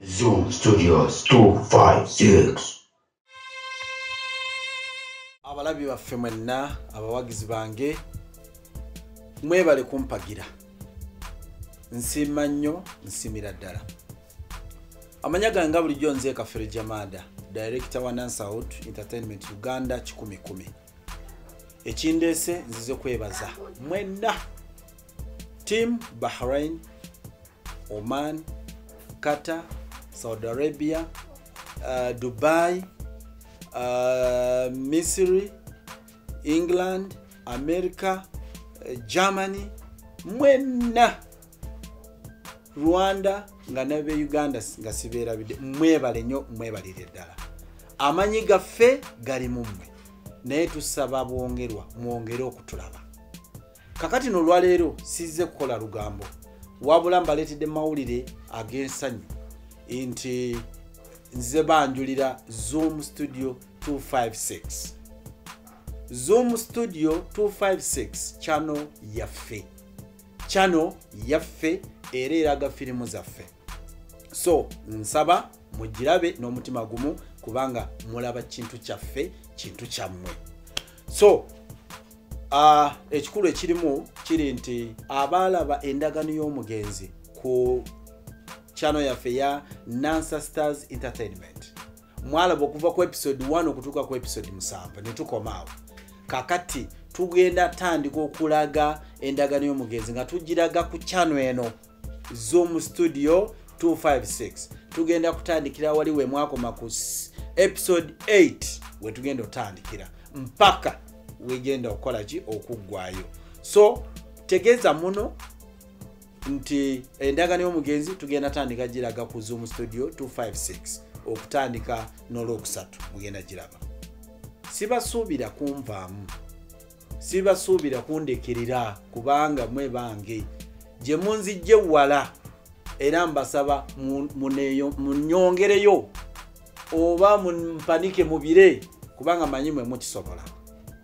Zoom Studios 256. Abalabi baffe mwenna, abawagizi bange, mwebale kumpagira. Nsiima nnyo, nsiimira ddala. Amanya gange bulijjo nze Kafere Jamada, director wa Nansawood Entertainment Uganda 1010. Ekindeese nzize kwebaza mwenna team Bahrain, Oman, Qatar, Saudi Arabia, Dubai, Misri, England, America, Germany, mwenna Rwanda nga nabe Uganda nga sibeerabidde, mwebale nnyo, mwebalire ddala. Amanyi gaffe gali mu mmwe, naye tusaba bwongerwa mwongere okutulaba. Kakati n'olwaleero sizze kukola lugambo, wabula mbaleetedde mawulire ag'essanyu nti nze banjulira Zoom Studio 256. Zoom Studio 256 channel yaffe, channel yaffe era eraga firimu zaffe. So nsaba mugirabe n'omutima gumu kubanga mulaba kintu kyaffe, kintu kyammwe. So ekikulu ekirimu kiri nti abaalaba endagaano y'omugenzi ku channel yaffe ya Nansa Stars Entertainment, mwalaba okuva ku episode 1 okutuuka ku episode 7 ne tukomaawo. Kakati tugenda tandika okulaga endagaano y'omugenzi nga tugiraga ku channel eno Zoom Studio 256. Tugenda kutandikira wali we mwakoma ku episode 8 we tugenda otandikira mpaka wegenda okukola ki okuggwayo. So tegeeza muno nti endagaano y'omugenzi tugenda tandika giraga ku Zoom Studio 256 okutandika n'olwokusatu mugenda giraba. Sibasuubira kunvaamu, sibasuubira kundekerera kubanga mwe bange gye munzijje wala, era mbasaba munyongereyo oba mumpanike mubire kubanga manyi mwe mukisobola.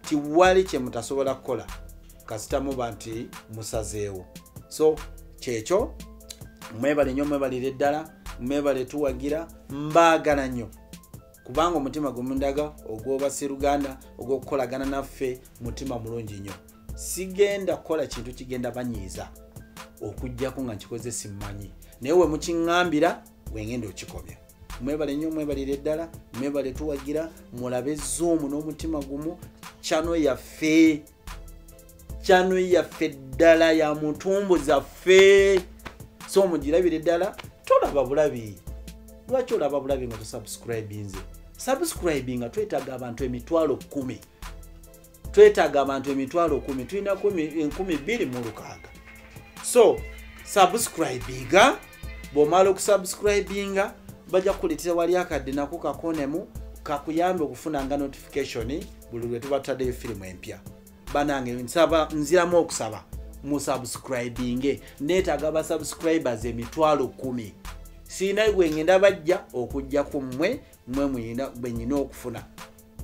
Tiwali kye mutasobola kukola kasita muba nti musazeewo. So kyekyo, mwebale nnyo, mwebalire ddala, mwebale tuwagira, mbaagala nnyo kubanga omutima gwe mundaga ogw'obasiruganda ogw'okukolagana naffe mutima mulungi nnyo. Sigenda kukola kintu kigenda banyiiza okuggyako nga nkikoze simmanyi, naye we mukiŋŋambira wengenda okikomya. Mwebale nnyo, mwebalire ddala, mwebale tuwagira, mulabe Zoom n'omutima gumu. Channel yaffe, channel yaffe ddala ya mutumbu zaffe. So mugirabire ddala, tolaba bulabi. Lwaki olaba bulabi nga tosubscribinze? Subscribinga twetaaga abantu 10,000. Twetaaga abantu 10,000, tulina 2,600. So subscribinga, bw'omala okusubscribinga bajja kukuleetera wali akadde nako kakonemu kakuyambe okufunanga notification buli lwe tuba tutaddeyo firimu empya. Banange nsaba, nziramu okusaba musubscribinge, neetaaga ba subscribers 10,000. Sirina gwe ngenda bajja okujja ku mmwe, mmwe muyina bwe nyina okufuna.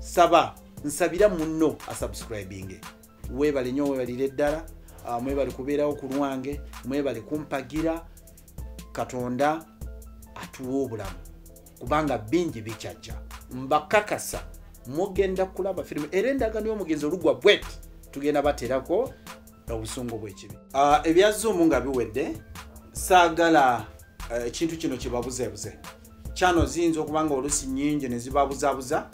Saba nsabira munno asubscribinge. Weebale nnyo, weebalire ddala, mwebale kubeerawo ku lwange, mwebale kumpagira. Katonda atuwa obulamu kubanga bingi bikyajja. Mbakakasa mugenda kulaba firimu era endagaano y'omugenzi olugwa bwet tugenda bateerako obusungu bw'ekibi. Ebya Zoom nga biwedde, saagala ekintu kino kibabuzeebuze. Channel ziyinza okuba nga oluusi nnyingi ne zibabuzaabuza.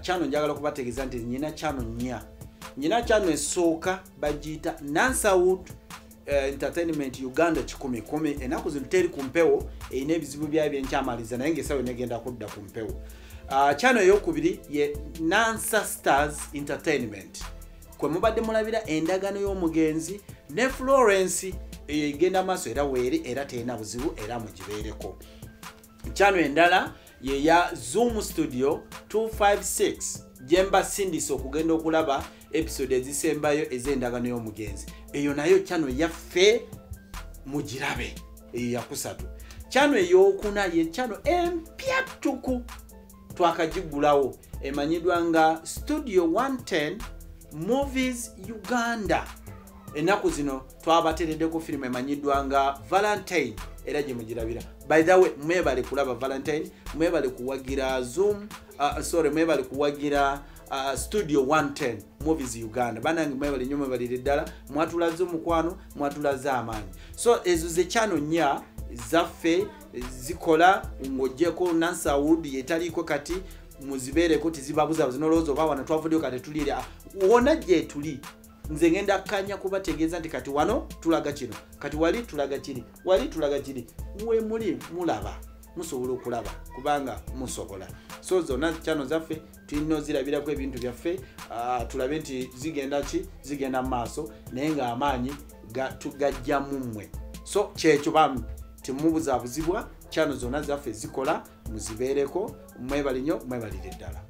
Channel njagala okubategeeza nti nnyina channel nnya. Nnyina channel esooka bagiyita Nansawood Entertainment Uganda 1010. Ennaku zino teri ku mpewo, erina ebizibu byayo byenkyamaliza naye ng'essaawa negenda kudda ku mpewo. Channel eyokubiri ye Nansa Stars Entertainment kwe mubadde mulabira endagaano y'omugenzi ne Florence, eyo egenda maaso era weeri era terina buzibu era mugibeereko. Channel endala ye ya Zoom Studio 256 gye mbasindise okugenda okulaba episode ezisembayo ez'endagaano y'omugenzi. Eyo nayo channel yaffe mugirabe, eyo yakusatu. Channel eyokuna ye channel empya ttuku twakagiggulawo, emanyiddwa nga Studio 110 Movies Uganda. Ennaku zino twabateereddeko firimu emanyiddwa nga Valentine era gye mugirabira. By the way, mwebale kulaba Valentine, mwebale kuwagira Zoom, sorry, mwebale kuwagira Studio 110 Movies Uganda. Banange mwebale nnyo, mwebalire ddala, mwatulaze omukwano, mwatulaze amaanyi. So ezo ze channel nnya zaffe zikola, ng'oggyeko Nansawood yetaliiko kati, muzibeereko tizibabuzabuza nolowooza oba wano twavuddeyo kati tuli wonna gye tuli. Nze ngenda kanya kubategeeza nti kati wano tulaga kino, kati wali tulaga kiri, wali tulaga kiri. Mwe muli mulaba, musobola okulaba kubanga musobola. So zonna channel zaffe tulina ozirabirako ebintu byaffe, tulabe nti zigenda ki, zigenda mu maaso, naye ng'amaanyi tugajjamu mmwe. So kyekyo bambi, temubuzaabuzibwa, channel zonna zaffe zikola, muzibeereko. Mwebale nnyo, mwebalire ddala.